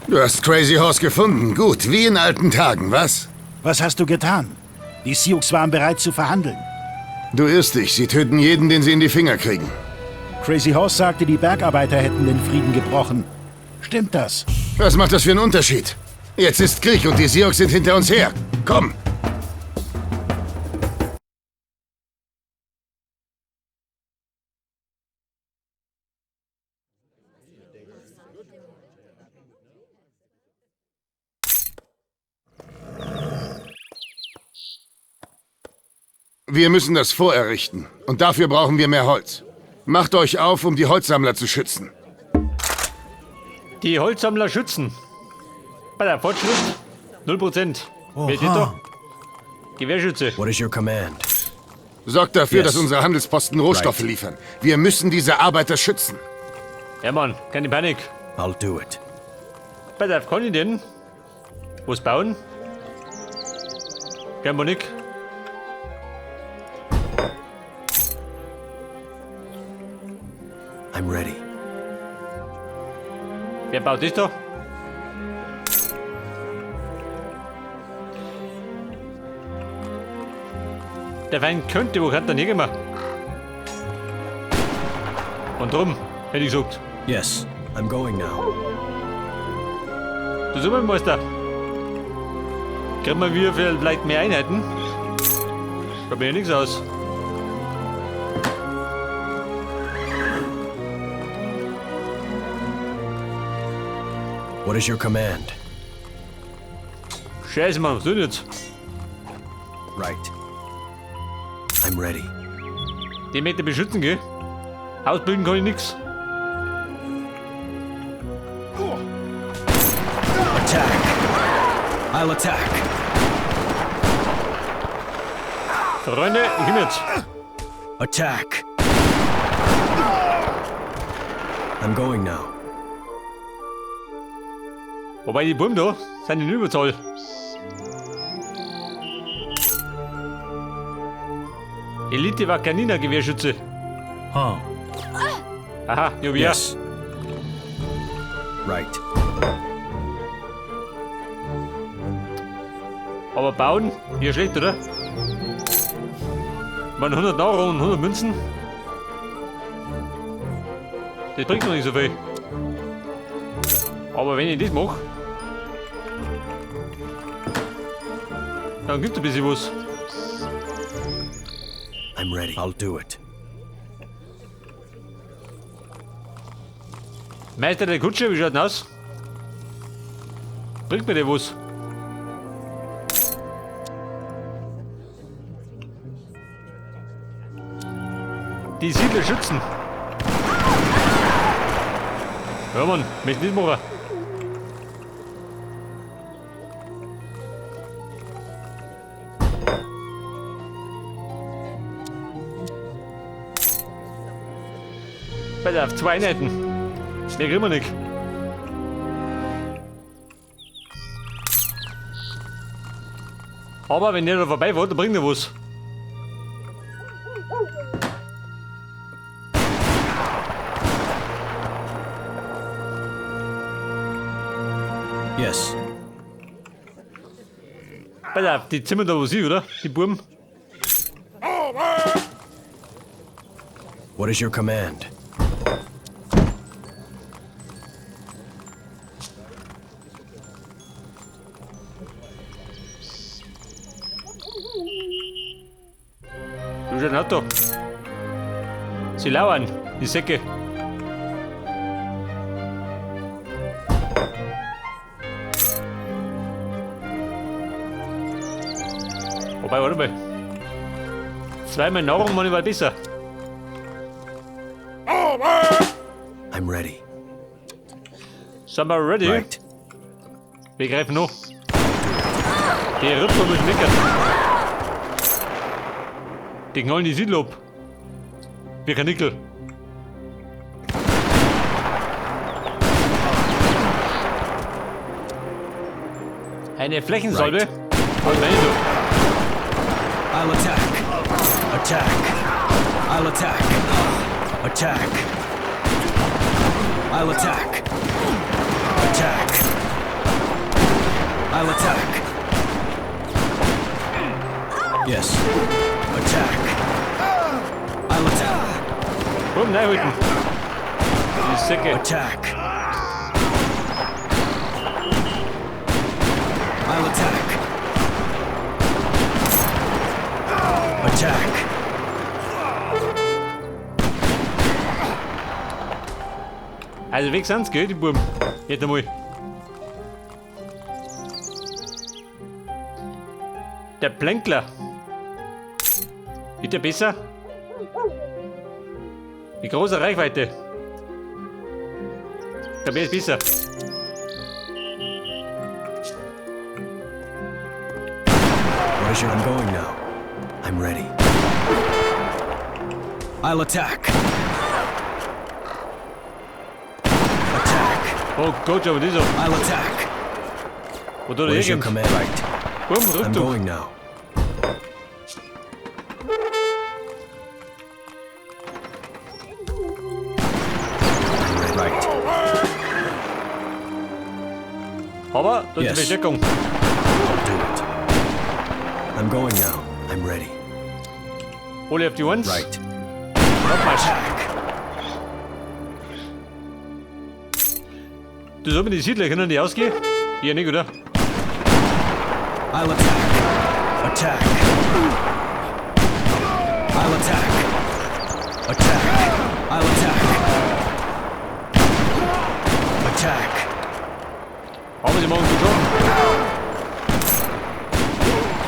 Du hast Crazy Horse gefunden. Gut, wie in alten Tagen, was? Was hast du getan? Die Sioux waren bereit zu verhandeln. Du irrst dich. Sie töten jeden, den sie in die Finger kriegen. Crazy Horse sagte, die Bergarbeiter hätten den Frieden gebrochen. Stimmt das? Was macht das für einen Unterschied? Jetzt ist Krieg und die Sioux sind hinter uns her. Komm! Wir müssen das vorerrichten. Und dafür brauchen wir mehr Holz. Macht euch auf, um die Holzsammler zu schützen. Die Holzsammler schützen. Bei der Fortschritt 0%. Wer ist das da? Gewehrschütze. What is your command? Sorgt dafür, Yes. dass unsere Handelsposten Rohstoffe Right. liefern. Wir müssen diese Arbeiter schützen. Ja, Mann, keine Panik. I'll do it. Pass auf, kann ich denn was bauen? Scheinbar nicht. I'm ready. Wer baut das da? Der Feind könnte, wo kann denn hergehen? Und drum, hätte ich gesagt. Yes, I'm going now. Du Supermeister. Kriegen wir wieder vielleicht mehr Einheiten? Schaut mir ja nichts aus. What is your command? Scheiße, Mann, was denn jetzt? Right. I'm ready. Die möchte beschützen, gell? Ausbilden kann ich nix. Attack! I'll attack! Freunde, ich komm jetzt. Attack! I'm going now. Wobei die Buben da sind in Überzahl. Elite war Kanina Gewehrschütze. Huh. Aha, ja, ja. Yes. Right. Aber bauen, hier schlecht, oder? Man 100 Nahrung und 100 Münzen. Das bringt noch nicht so viel. Aber wenn ich das mache, dann gibt es ein bisschen was. I'm ready. I'll do it. Meister der Kutsche, wie schaut denn aus? Bringt mir der was? Die Siedler schützen. Ja, Mann, möchte nicht machen. Pass auf, zwei Einheiten. Mehr kriegen wir nicht. Aber wenn der da vorbeifährt, dann bringt er was. Yes. Pass auf, die zimmern da was hin, oder? Die Buben. What is your command? Du schon Auto. Sie lauern, die Säcke. Wobei, warte mal. Zweimal Nahrung mache ich mal besser. I'm ready. Sind wir ready? Right. Wir greifen noch. Die Rippen müssen meckern. Die knallen die Siedler ab. Wie Kanickel. Eine Flächensalbe. Right. Was meine ich da? I'll attack. Attack. I'll attack. Attack. I'll attack. Attack. I'll attack. Yes. Attack. I'll attack. Buben, reinhalten. Die Säcke. Attack. I'll attack. Attack. Also weg sind's, gell, die Buben. Jetzt einmal. Der Plänkler. Wird der besser? Mit großer Reichweite. Der ist besser. What is your... I'm going now. I'm ready. I'll attack. Attack. Oh Gott, schau mal das an. I'll attack. Wo tut er What is your herkommt? command? Right. Buben, I'm Rückzug. going now. I'm ready. Right. Aber da ist die Yes. Verstärkung. I'll do it. I'm going now. I'm ready. Alle auf die 1. Right. Abmarsch. Attack. Du soll mir die Siedler, können die ausgehen? Ja, nicht, oder? I'll attack. Attack. I'll attack. Attack. I'll attack. Attack. Aber sie machen gut schon.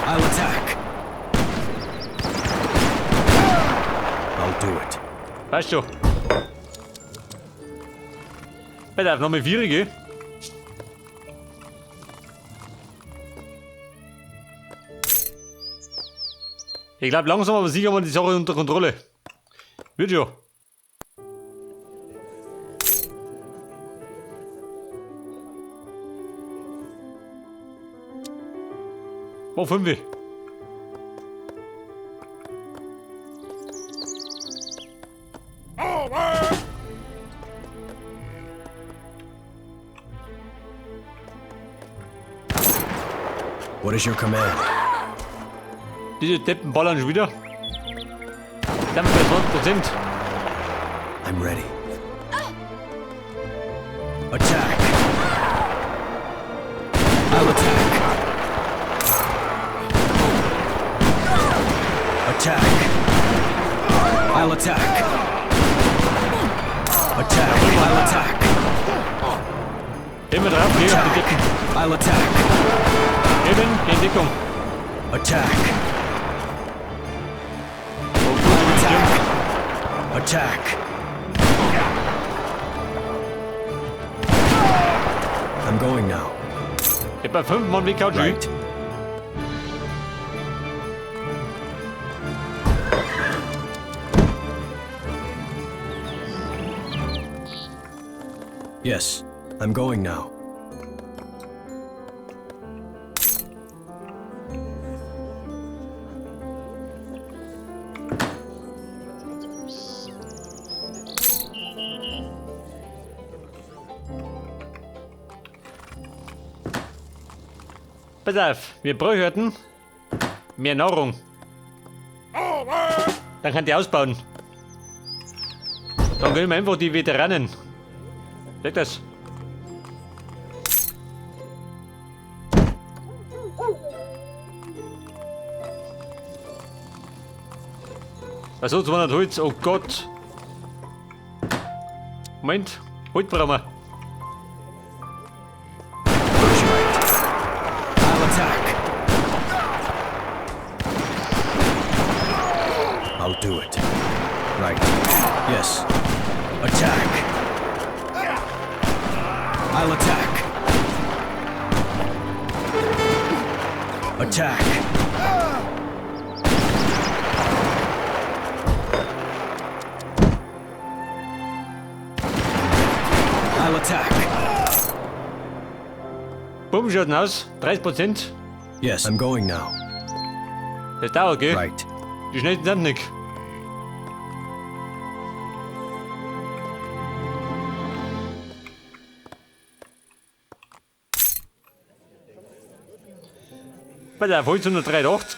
I'll attack. I'll do it. Weißt schon. Pass auf, nochmal 4, gell? Ich glaub, langsam aber sicher haben wir die Sache unter Kontrolle. Wird schon. Oh, 5. What is your command? Diese Deppen ballern schon wieder. Dann bei 20%. I'm ready. Attack! I'll attack! Attack! I'll attack! Attack! I'll attack! Immer drauf, geh auf die Attack! Deppen. I'll attack! Eben, geh in Deckung. Attack! Oh, gut, Attack! Attack! I'm going now. Etwa 5 Mann weggehauen, schon. Right. Yes, I'm going now. Pass auf, wir bräuchten mehr Nahrung. Dann kann die ausbauen. Dann gönnen wir einfach die Veteranen. Seht das? Was so 200 Holz? Oh Gott. Moment, Holz brauchen wir. I'll attack. I'll do it. Right. Yes. Attack. I'll attack. Attack. I'll attack. Bumm, schaut aus. 30%. Yes, I'm going now. Das dauert, gell? Right. Die schnellsten sind nicht. Bei der Holz 183.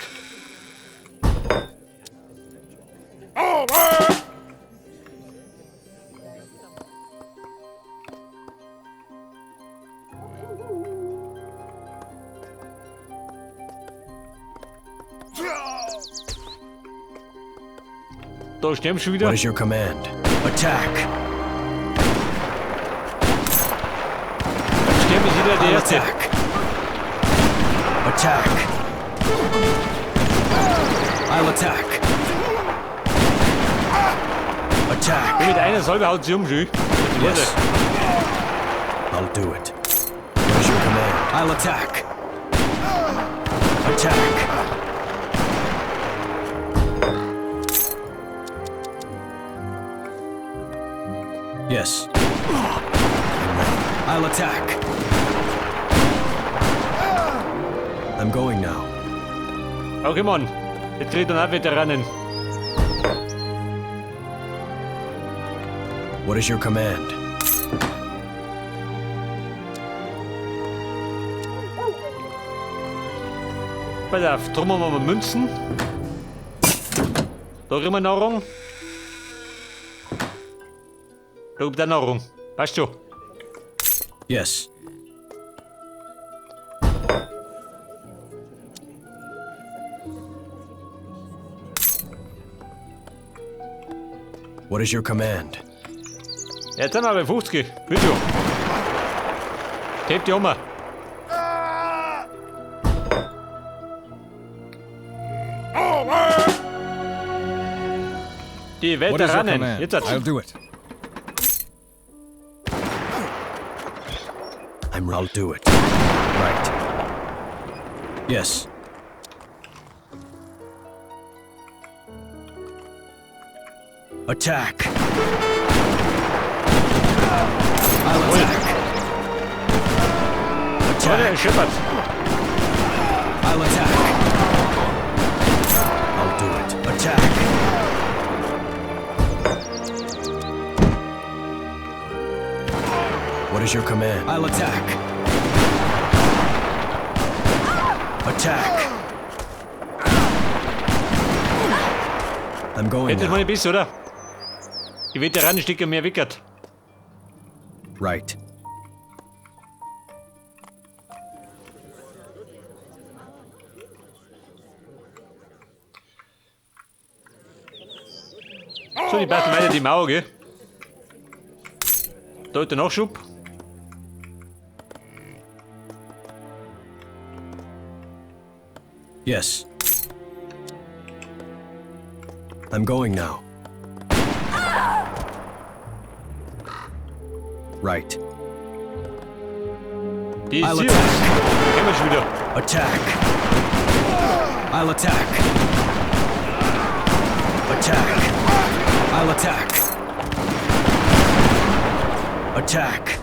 Da sterben schon wieder. What is your command? Attack! Sterben ist wieder der I'll Erste. attack! Attack! I'll attack! Attack! Mit einer Salbe haut sie um, schön. Yes. I'll do it. What is your command? I'll attack! Attack! Yes. I'm ready. I'll attack! I'm going now. Okay, Mann. Jetzt kriegt dann auch Veteranen. What is your command? Pass auf, drum haben wir Münzen. Da kriegen wir Nahrung. Da gibt es auch Nahrung. Passt schon. Yes. What is your command? Jetzt sind wir bei 50. Wird schon. Die haben wir. Die Veteranen. Jetzt hat's. I'll do it. I'll do it. Right. Yes. Attack! I'll attack! Attack! I'll attack! I'll do it. Attack! What is your command? I'll attack! Attack! I'm going Hätte now. mal nicht besser, oder? Die Veteranen stecken mehr wickert. Right. So, die basteln weiter die Mauer, gell? Da ist der Nachschub. Yes. I'm going now. Right. Die I'll Seals. attack. Kennen wir schon wieder. Attack. I'll attack. Attack. I'll attack. Attack.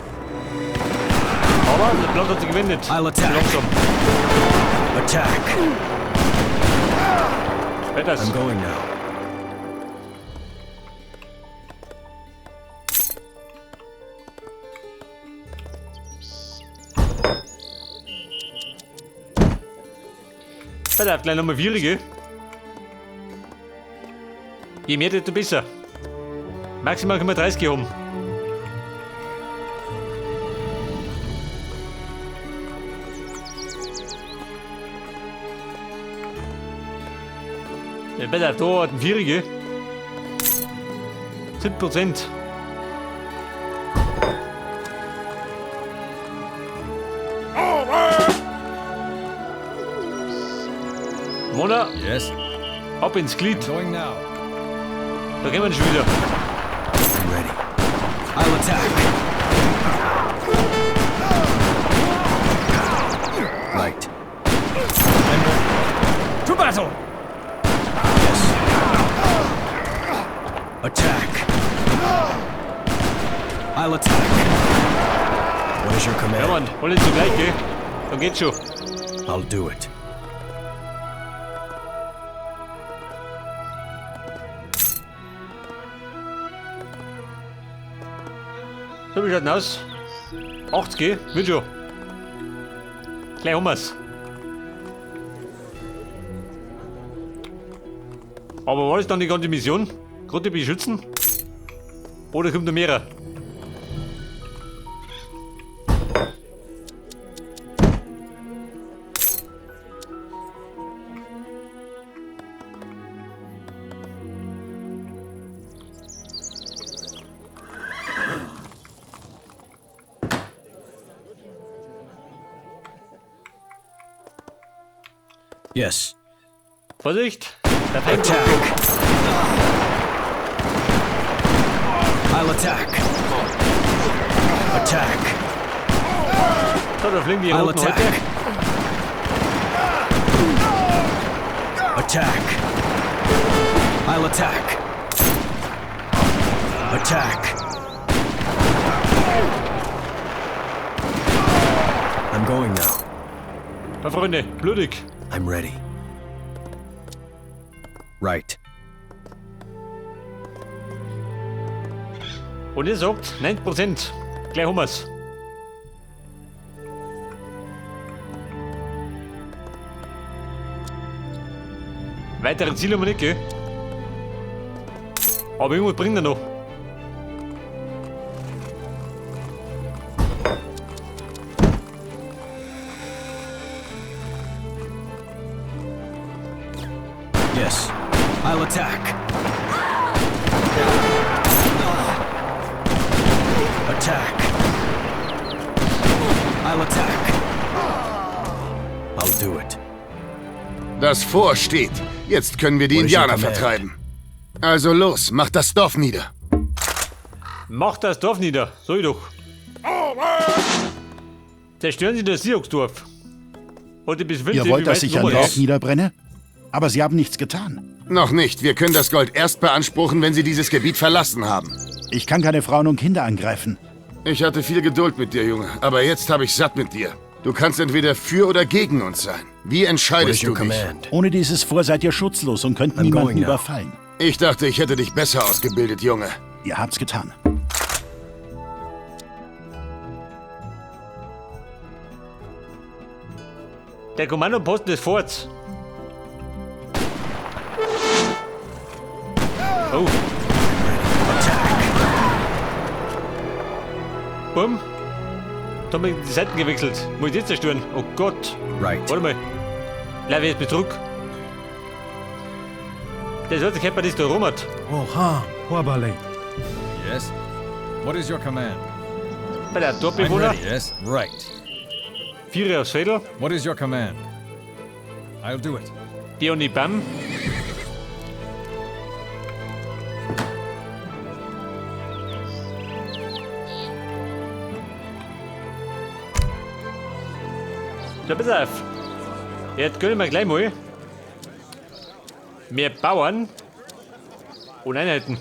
Aber der Blatt hat sich gewendet. I'll attack. Langsam. Attack. Wetters. I'm going now. Pass auf, gleich nochmal vierige. Je mehr, desto besser. Maximal können wir 30 haben. Ja, pass auf, da hat ein Vierige. 7%. Mona, Yes. ab ins Glied. Going now. Da gehen wir schon wieder. I'm ready. I'll attack. Right. To battle! Yes. Attack. I'll attack. What is your Ja, command? Mann, alle zugleich, gell? Dann geht's schon. I'll do it. So, wie schaut denn aus? 80, gell? Wird schon. Gleich haben wir's. Aber war das dann die ganze Mission? Grotte beschützen? Oder kommt noch mehr? Yes. Vorsicht! Der Feind Attack. I'll attack. Attack. So, da fliegen die I'll roten attack. heute. Attack. I'll attack. Attack. I'm going now. Na, Freunde, blutig. I'm ready. Right. Und ihr sagt 90%. Gleich haben wir's. Weitere Ziele haben wir nicht, gell? Aber irgendwas bringt er noch. Yes. I'll attack. Attack. I'll attack. I'll do it. Das Fort steht. Jetzt können wir die What is your Indianer command? vertreiben. Also los, macht das Dorf nieder. Macht das Dorf nieder. So ich doch. Zerstören Sie das Sioux-Dorf. Und bis Ihr wollt, dass ich ein Dorf niederbrenne? Aber sie haben nichts getan. Noch nicht. Wir können das Gold erst beanspruchen, wenn sie dieses Gebiet verlassen haben. Ich kann keine Frauen und Kinder angreifen. Ich hatte viel Geduld mit dir, Junge. Aber jetzt habe ich satt mit dir. Du kannst entweder für oder gegen uns sein. Wie What is entscheidest your du dich? command? Ohne dieses Vor seid ihr schutzlos und könnt I'm niemanden going now. überfallen. Ich dachte, ich hätte dich besser ausgebildet, Junge. Ihr habt's getan. Der Kommandoposten des Forts. Oh. Bumm. Da haben wir die Seiten gewechselt. Muss ich jetzt zerstören? Oh Gott. Right. Warte mal. Bleib jetzt Betrug. Der sollte sich das da rum hat. Oha, Huabale. Yes. What is your command? Bei der I'm Dorfbewohner. ready. Yes. Right. Vier aufs Fädel. What is your command? I'll do it. Die und die Bam. So, pass auf. Jetzt gönnen wir gleich mal mehr Bauern und Einheiten.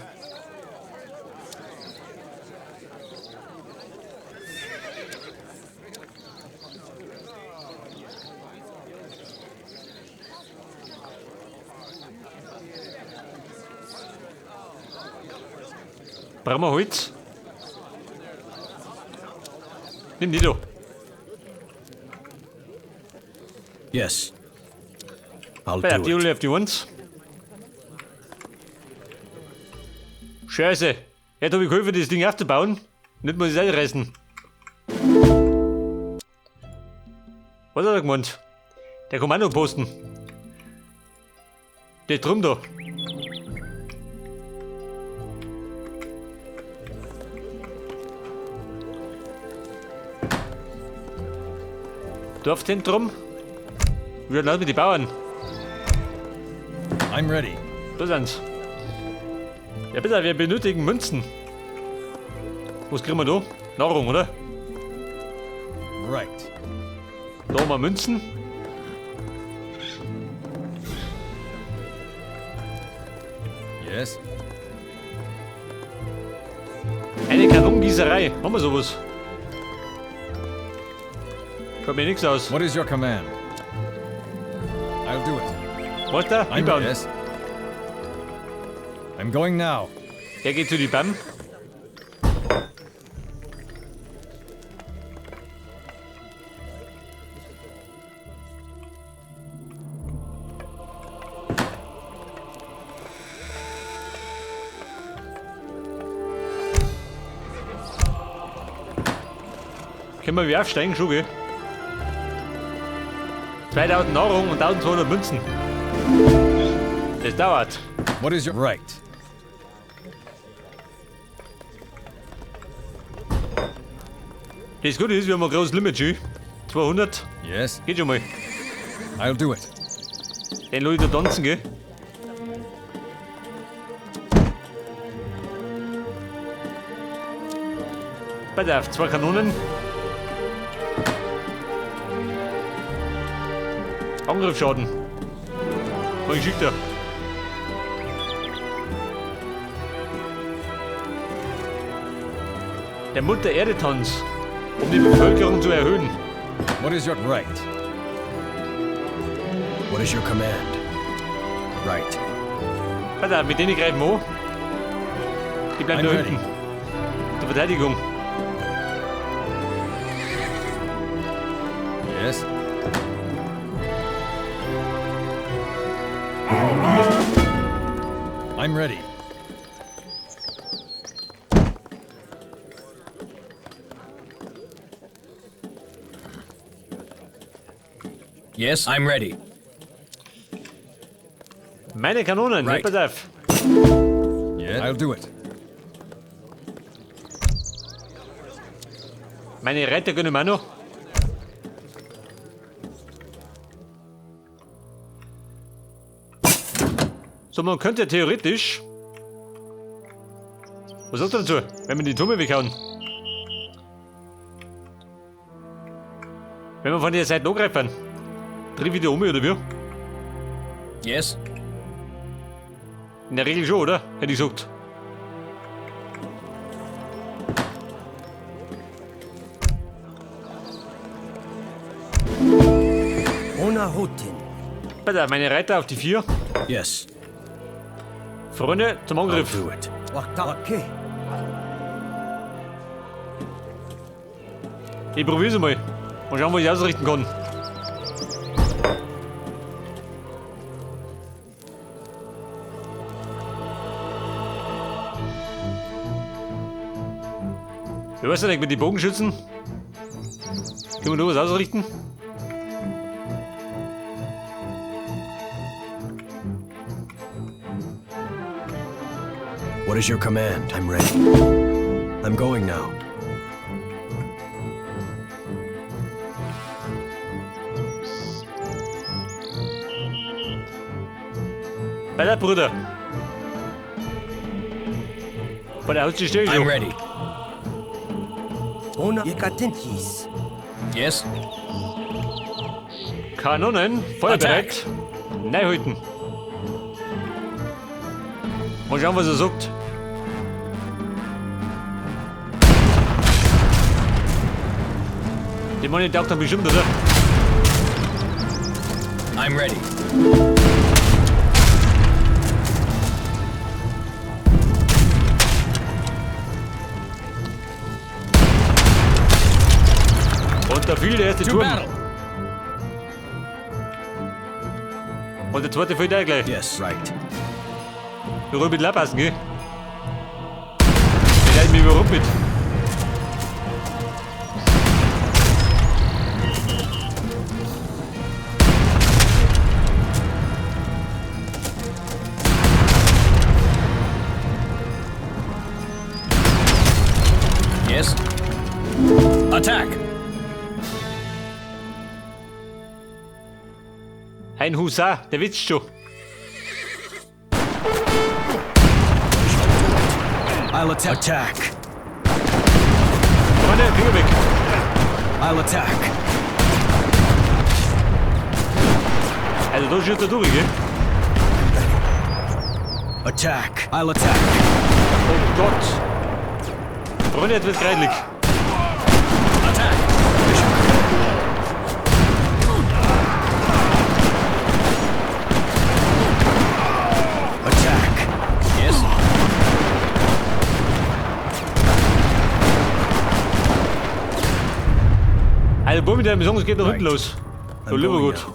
Brauchen wir Holz? Nimm die da. Yes. I'll Bei der do it. Diole auf die Uns. Scheiße. Jetzt hab ich geholfen, das Ding aufzubauen. Nicht muss ich es einreißen. Was hat er gemeint? Der Kommandoposten. Der drum da. Dorfzentrum. Wie lassen wir die Bauern? I'm ready. Da sind's. Ja bitte, wir benötigen Münzen. Was kriegen wir da? Nahrung, oder? Right. Da haben wir Münzen. Yes. Eine Kanongießerei. Haben wir sowas? Schaut mir nichts aus. What is your command? I'll do it. Was da? I'm Hinbauen. yes. I'm going now. Der geht zu die BAM. Können wir wieder aufsteigen, schon, gell? 2000 Nahrung und 1200 Münzen. Das dauert. What is your right? Das Gute ist, wir haben ein großes Limit, schön. 200. Yes. Geht schon mal. I'll do it. Den lass ich da tanzen, gell? Pass auf, 2 Kanonen. Angriffsschaden. Wohin schickt er? Der Mutter Erde Tanz, um die Bevölkerung zu erhöhen. What is your right? What is your command? Right. Pass auf, mit denen greifen wir an. Die bleiben I'm da ready. hinten. Zur Verteidigung. Yes. I'm ready. Yes, I'm ready. Meine Kanonen, Right. pass auf. Yeah, I'll do it. Meine Reiter können wir auch noch. So, man könnte theoretisch. Was sagt ihr dazu, wenn wir die Türme weghauen? Wenn wir von der Seite angreifen. Dreh wieder um, oder wie? Yes. In der Regel schon, oder? Hätte ich gesagt. Ona Hotin. Pass auf, meine Reiter auf die 4. Yes. Freunde, zum Angriff. I'll do it. Okay. Ich probier's mal. Mal schauen, was ich ausrichten kann. Ich weiß ja nicht, mit den Bogenschützen. Können wir da was ausrichten? What is your command? I'm ready. I'm going now. Weiter, Bruder. Vor der Haustür stehe ich I'm schon. ready. Ona Yekatintis. Yes. Kanonen, feuerbereit. Nein, Mal schauen, was er sagt. Die Money taugt dann bestimmt, oder? I'm ready. Und da fiel der erste To Turm. battle. Und der zweite fällt auch gleich. Yes. Right. Wir wollen mit passen, gell? Ich halte mich überhaupt mit. Yes. Attack. Ein Husar, der witzt schon. I'll attack. Attack. Freunde, Finger weg. I'll attack. Also da schießt er durch, gell? Attack. I'll attack. Oh Gott. Freunde, jetzt wird's kreidelig. Attack. Attack. Yes. Also, Bumm, mit der Mission, es geht nach hinten Right. los. So, I'm lieber going gut. now.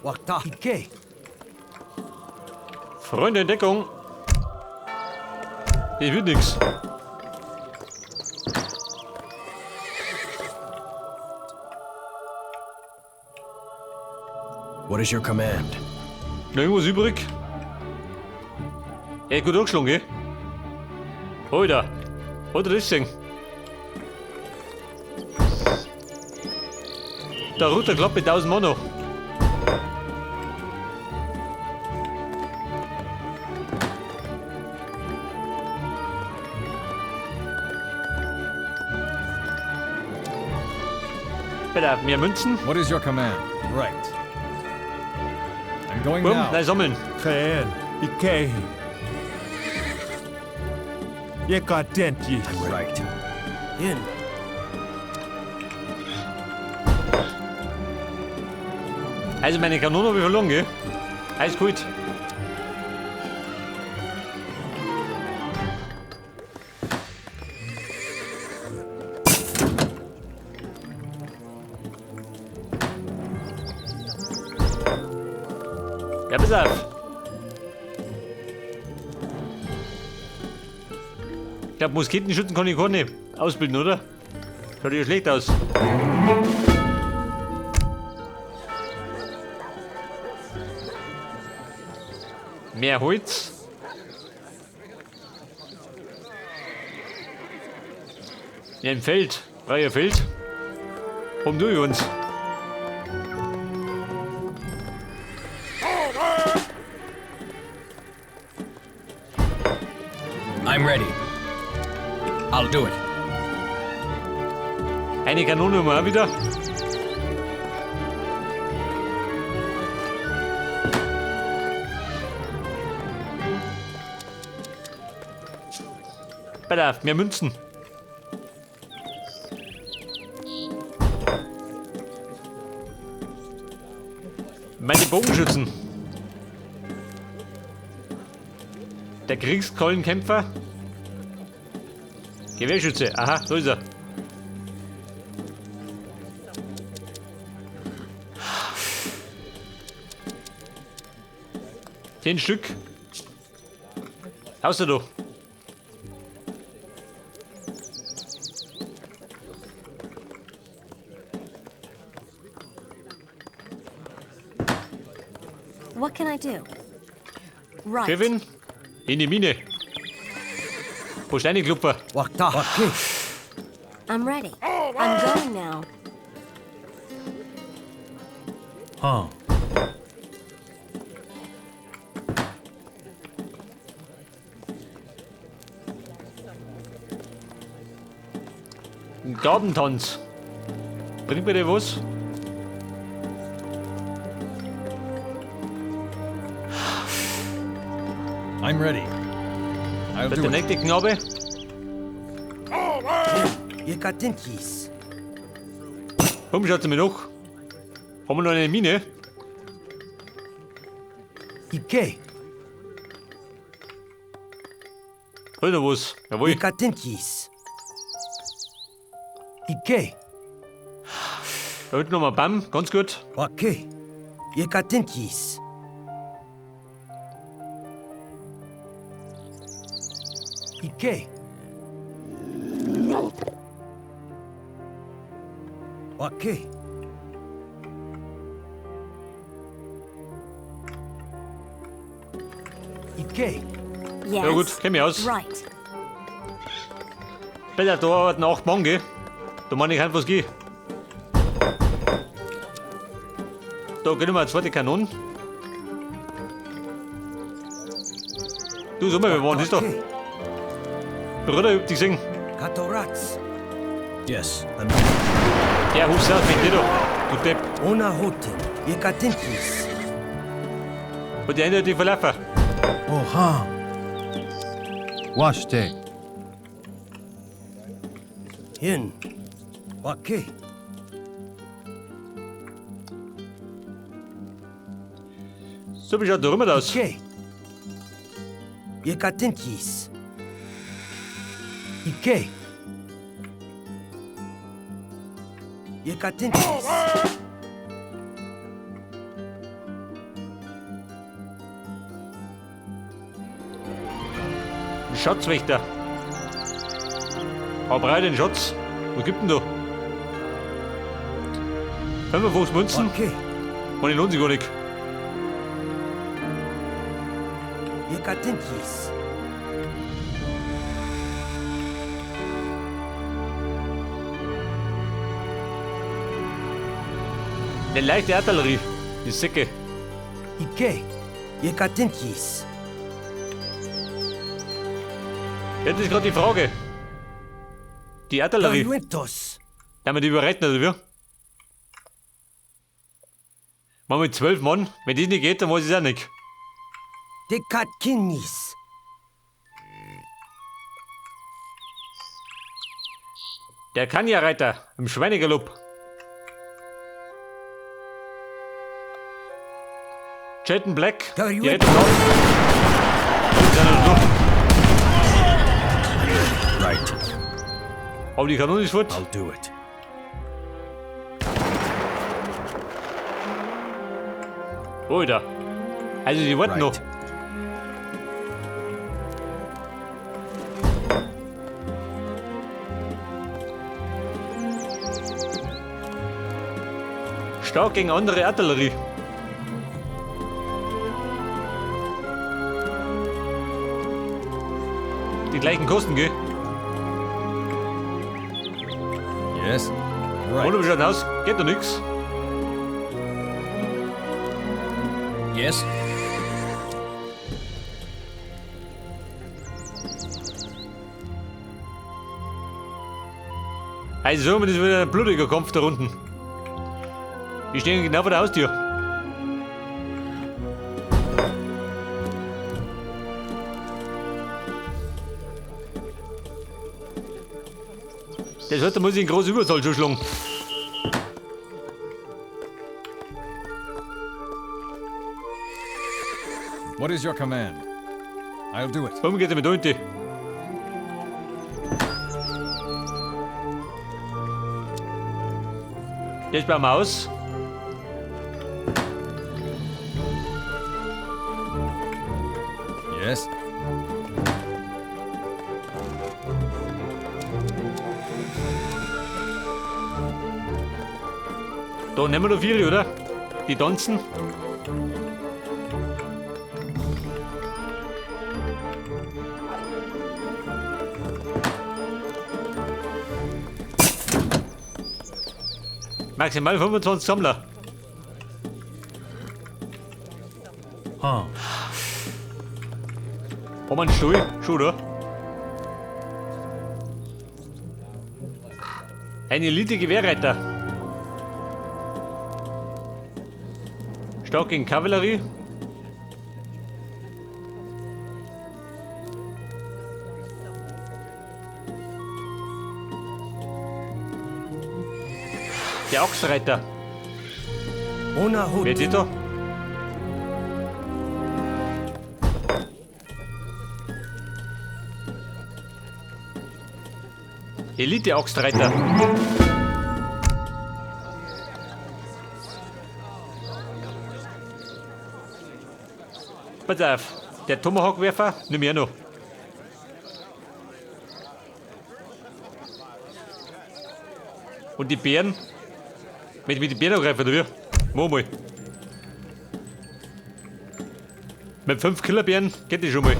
Wakta. Ike. Freunde, Entdeckung. Ich will nix. What is your command? Noch irgendwas übrig? Ey, gut angeschlagen, gell? Alter! Hat er das gesehen? Da ruht der Klapp mit 1000 Mann noch. Bitte, mehr Münzen. What is your command? Right. I'm going Bumm, now. nein, sammeln. Khan. Ike. Yekatentis. Right. In. Also meine Kanone habe ich verloren, gell? Eiskalt. Ja, pass auf. Ich glaube, Musketenschützen kann ich gar nicht ausbilden, oder? Schaut ja schlecht aus. Mehr Holz. Ja, ein Feld. Freier Feld. Warum tue ich uns? I'm ready. I'll do it. Eine Kanone haben wir auch wieder. Pass auf, mehr Münzen. Meine Bogenschützen. Der Kriegskeulenkämpfer. Gewehrschütze, aha, so ist er. 10 Stück. Außer du. What can I do? Right. Kevin, in die Mine. Wo ist deine Klupfer? Wakta. Wake. I'm ready. I'm going now. Huh. Ein Gabentanz. Bringt mir der was? I'm ready. I'll Wird do der it. nächste Knabe? Yekatentis. Komm, schaut mir noch. Haben wir noch eine Mine? Ike. Hol da was. Jawohl. Yekatentis. Ike. Da hinten nochmal Bam. Ganz gut. Wake. Yekatentis. Ike. Wake. Ike. Yes. Ja gut, kenn mich aus. Right. Besser, da arbeiten 8 Mann, gell? Da meine ich einfach was geh. Da gehen wir eine zweite Kanone. Du, sag mal, wir waren das da. Wake. Bruder, ich hab dich gesehen. Katorats. Yes, I'm ready. Der hupst aus mit dir da. Du Depp. Ona Hoten. Yekatentis. Hat die eindeutig verlaufen. Oha. Washte. Hin. Wake. So, wie schaut der Römer aus? Ike. Yekatentis. Ike. Yekatentis. Ein Schatzwächter. Aber breit den Schatz. Was gibt denn da? 55 Münzen? Wake. Meine lohnt sich gar nicht. Yekatinkis. Eine leichte Artillerie. Die Säcke. Ike. Yekatinkis. Ja, das ist gerade die Frage. Die Artillerie. Taruentos. Damit die überreiten, oder wie? Machen wir mit 12 Mann. Wenn das nicht geht, dann weiß ich es auch nicht. Dekatkinis. Der Kanja-Reiter im Schweinegalopp. Chetton Black, die retten raus. Und sind noch durch. Right. Aber die Kanone ist fort. I'll do it. Alter. Also die warten noch. Right. Stark gegen andere Artillerie. Die gleichen Kosten, gell? Yes. Right. Ohne Bescheid aus, geht doch nix. Yes. Also, das ist wieder ein blutiger Kampf da unten. Die stehen genau vor der Haustür. Das heißt, da muss ich in große Überzahl schon schlagen. What is your command? I'll do it. Warum geht er mit unten? Das bauen wir aus. Yes. Da nehmen wir noch vier, oder? Die tanzen. Maximal 25 Sammler. Huh. Haben wir einen Stuhl? Schon, oder? Ein Elite-Gewehrreiter. Stark gegen Kavallerie. Der Ochsreiter. Ona Wer ist da? Elite-Ochsreiter. Pass auf, der Tomahawk-Werfer, nimm ich auch noch. Und die Bären? Mit die Bären angreifen, oder wie? Mach mal. Mit 5 Killerbären geht das schon mal.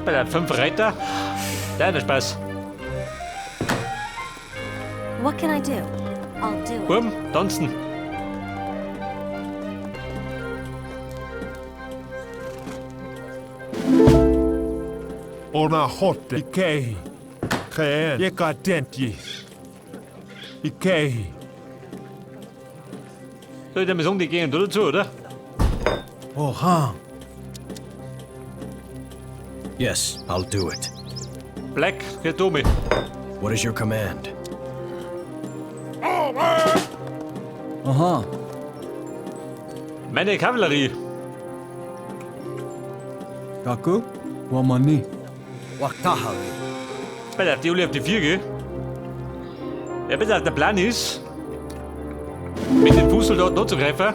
Bei der 5 Reiter. Da ist der Spaß. What can I do? I'll do it. Buben, tanzen. Ona hotte. Ike. Keen. Yekatentjis. Ike. Soll ich dir mal sagen, die gehen da dazu, oder? Oha. Yes, I'll do it. Black, hier Tommy. What is your command? Uh-huh. Meine Kavallerie. Gaku? Wamani. Waktahawi. Pass auf, die alle auf die 4, gell? Ja, pass auf, der Plan ist, mit den Fußsoldaten anzugreifen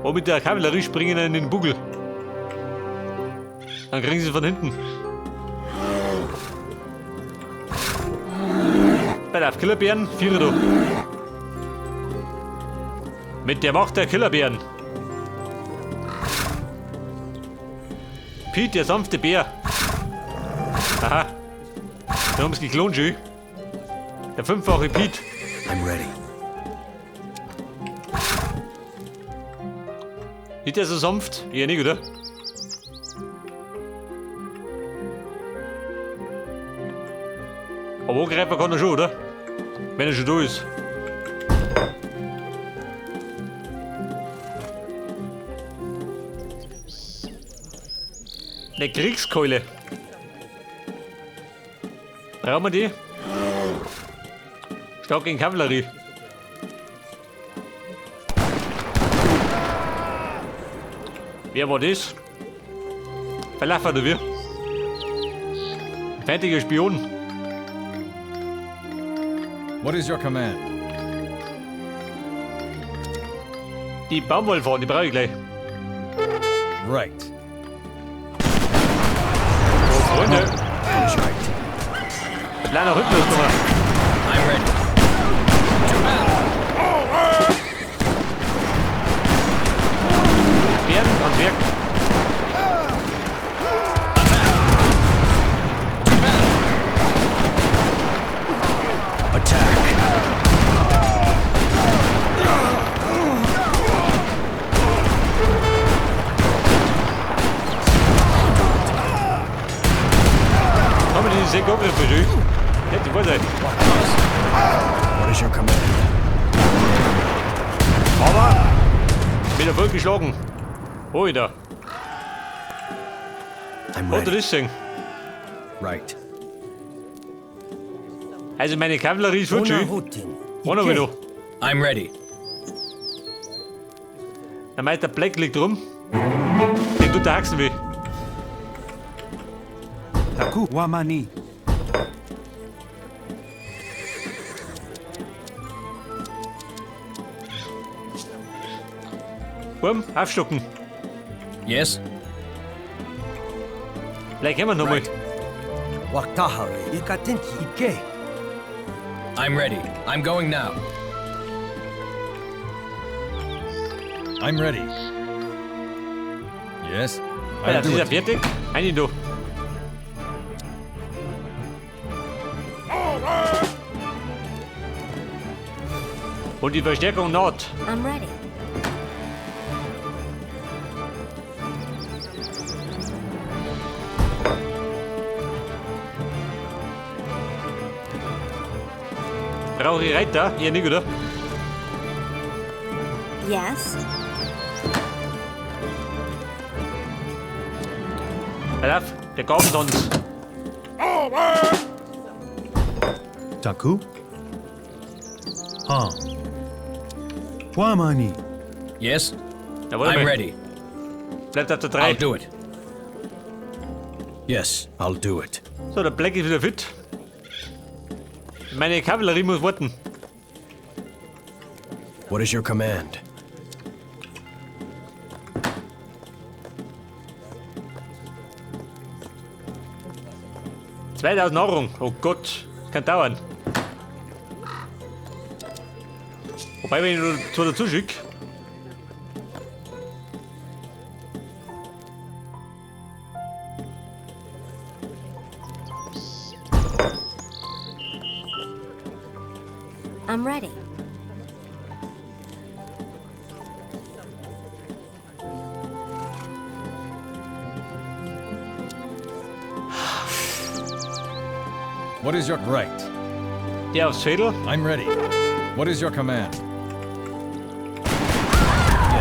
und mit der Kavallerie springen in den Buckel. Dann kriegen sie von hinten. Bei auf Killerbären, vier da. Mit der Macht der Killerbären. Pete, der sanfte Bär. Aha. Da haben sie geklont schon. Der fünffache Pete. I'm ready. Ist der so sanft? Eher nicht, oder? Aber angreifen kann er schon, oder? Wenn er schon da ist. Eine Kriegskeule. Brauchen wir die? Stark gegen Kavallerie. Wer war das? Verlaufen oder wir? Fertiger Spion. What is your command? Die Baumwollfahren, die brauche ich gleich. Right. So, Freunde. Kleiner Rhythmus nochmal. I'm ready. To battle. Bären ans Werk. Attack. Haben wir die sechs Angriffe schon? Hätte ich sein. What is your command? Aber mit Erfolg geschlagen. Alter. I'm Hat er ready. das gesehen? Right. Also meine Kavallerie ist futsch. Ona Hutin. Einer hab ich noch. I'm ready. Der Meister Black liegt rum. Den tut der Haxen weh. Taku Wamani. Bumm, aufstocken. Yes. Gleich kommen wir nochmal. Right. Waktahari. Yekatinki. Ike. I'm ready. I'm going now. I'm ready. Yes. Alter, I'll das do ist ja it. fertig. Eine da. Und die Verstärkung naht. I'm ready. Brauche ich Reiter? Eher nicht, oder? Yes. Pass auf, der Gabentanz. Taku? Huh. Wamani. Yes. Ja, warte I'm mal. ready. Bleibt auf der 3. I'll do it. Yes, I'll do it. So, der Black ist wieder fit. Meine Kavallerie muss warten. What is your command? 2000 Nahrung. Oh Gott, das kann dauern. Wobei, wenn ich nur zwei dazu schicke. I'm ready. What is your right? Der aufs Fädel. I'm ready. What is your command? Yeah,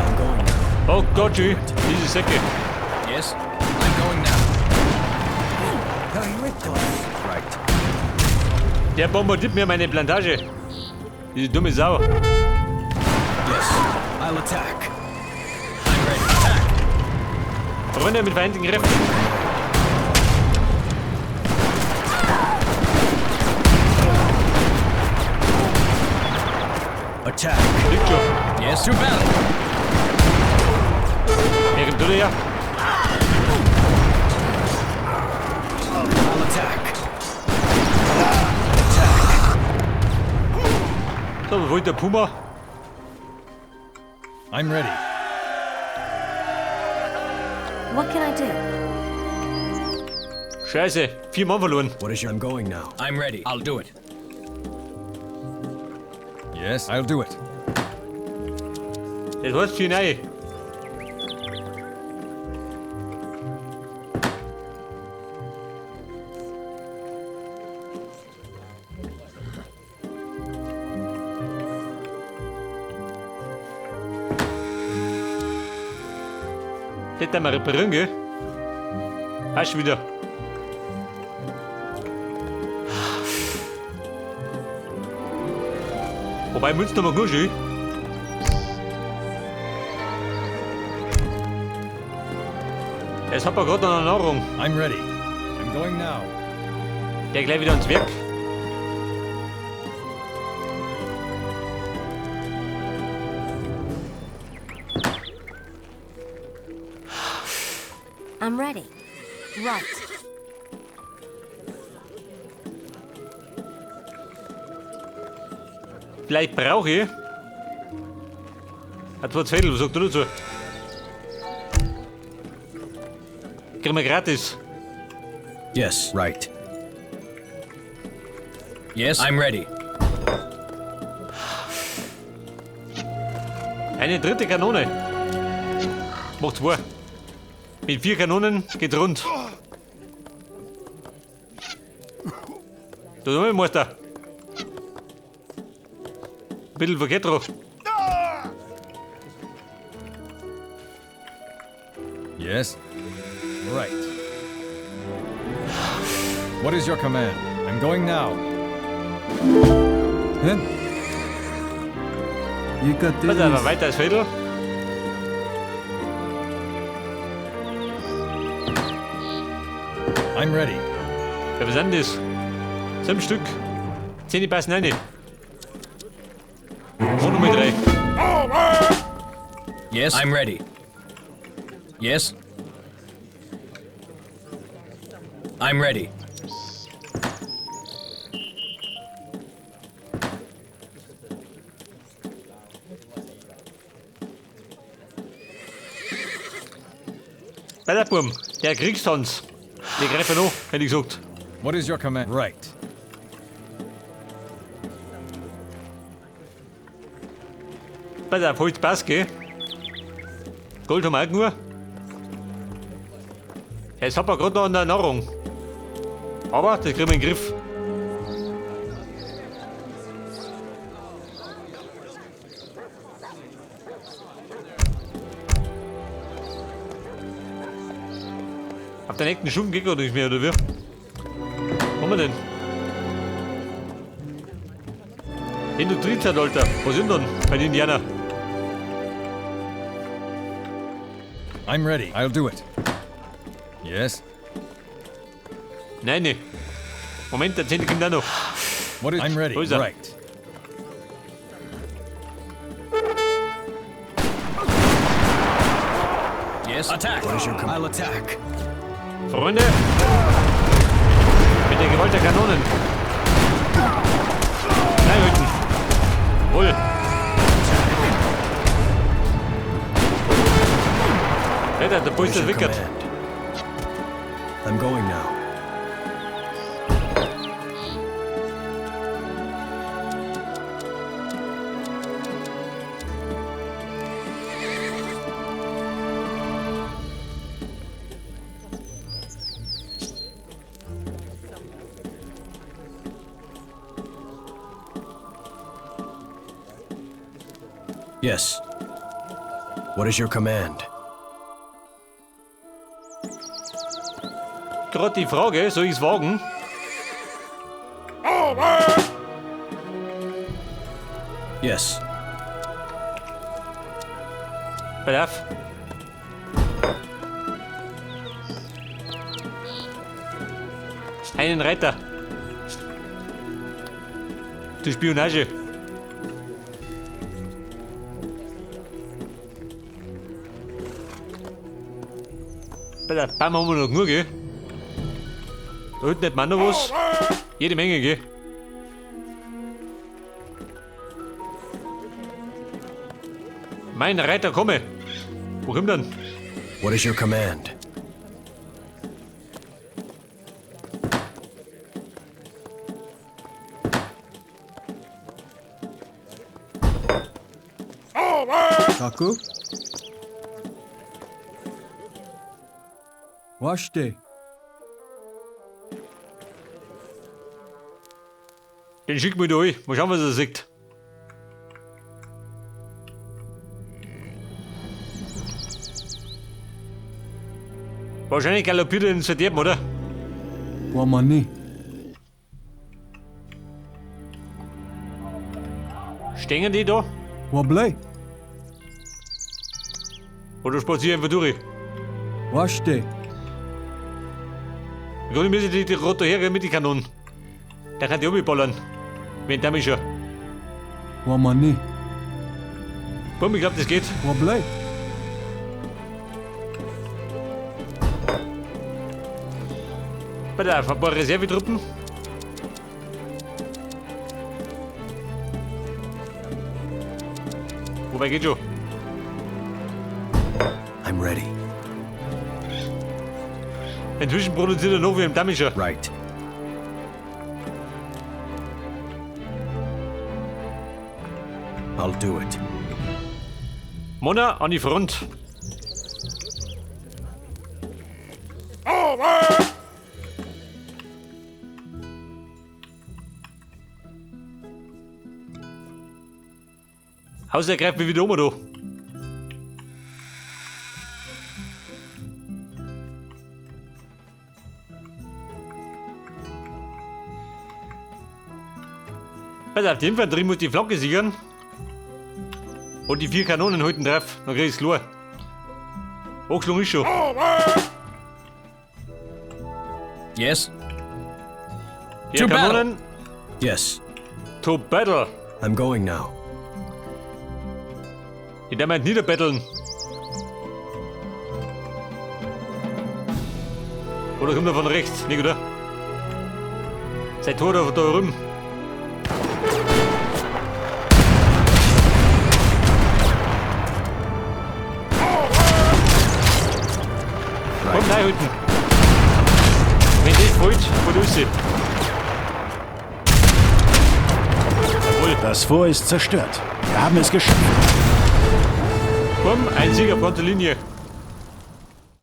I'm going now. Oh Gott, schön. Diese Säcke. Yes. I'm going now. Right. Der bombardiert mir meine Plantage. Diese dumme Sau. Yes, I'll attack. I'm ready. Attack. Freunde mit vereinten Kräften. Attack. Liegt schon. Yes. To battle. Wer kommt her? I'll attack. Attack. So, was wollte der Puma? I'm ready. What can I do? Scheiße, 4 Mann verloren. What is your... I'm going now. I'm ready. I'll do it. Yes, I'll do it. Das heißt 4 neue. Das mal reparieren, gell? Hast du wieder. Wobei Münzen haben wir genug schön. Es hat man gerade noch eine Nahrung. I'm ready. I'm going now. Der gleich wieder ans Werk. I'm ready. Right. Vielleicht brauche ich. Hat zwar Zettel, was sagt du dazu? Kriegen wir gratis. Yes, right. Yes, I'm ready. Eine dritte Kanone. Macht 2. Mit 4 Kanonen geht rund. Du Meister. Ein bisschen verkehrt drauf. Yes. Right. What is your command? I'm going now. Hen. Was aber weiter als Viertel. I'm ready. Ja, was sind das? 7 Stück. 10 passen rein. Und Nummer 3. Yes, I'm ready. Yes. I'm ready. Bei der Burm, der Kriegstanz. Die greifen an, hätte ich gesagt. What is your command? Right. Bei der Holz passt, gell? Gold haben wir auch genug. Jetzt hat man gerade noch an der Nahrung. Aber das kriegen wir in den Griff. Auf der nächsten Stufe geht gerade nicht mehr, oder wie? Was haben wir denn? Industriezeitalter. Was sind denn bei den Indianern? I'm ready. I'll do it. Yes. Nein, nee. Moment, der 10. kommt auch noch. What is I'm ready. Wo ist er? Right. Yes. Attack. What is your command? I'll attack. Freunde, mit der Gewalt der Kanonen. Nein, Hütten. Wohl. Alter, der What is Bus your wickert. command? I'm going now. Yes. What is your command? Gerade die Frage, soll ich's wagen? Yes. Pass auf. Einen Reiter. Die Spionage. Bei der Bam haben wir noch genug, gell? Da hinten hätten wir auch noch was. Jede Menge, gell? Mein Reiter komme. Wo kommt denn? What is your command? Taku? Washte. Den schick mir durch. Mal schauen, was er sagt. Wahrscheinlich galoppiert er ins Verderben, oder? Wamani. Stehen die da? Wablay. Oder spazieren einfach durch? Washte. Im Grunde müssen die rote her mit den Kanonen. Da kann die umballern. Wenn der mich schon. Wamani. Bumm, ich glaub, das geht. Wablay. Bitte, ein paar Reservetruppen. Wobei geht schon. I'm ready. Inzwischen produziert er noch wie im Damischer. Right. I'll do it. Mona an die Front. Haus, er greift mich wieder um, du. Pass auf, die Infanterie muss die Flanke sichern. Und die 4 Kanonen halten drauf. Dann krieg ich's klar. Angeschlagen ist schon. Yes? 4 To battle. Kanonen. Yes. To battle. I'm going now. Ich darf mich niederbetteln. Oder kommt er von rechts? Nicht, oder? Sein Tor da drüben. Komm, nein, hinten. Wenn das fällt, fällt raus. Jawohl. Das Fort ist zerstört. Wir haben es geschafft. Komm, ein Sieg auf ganzer Linie.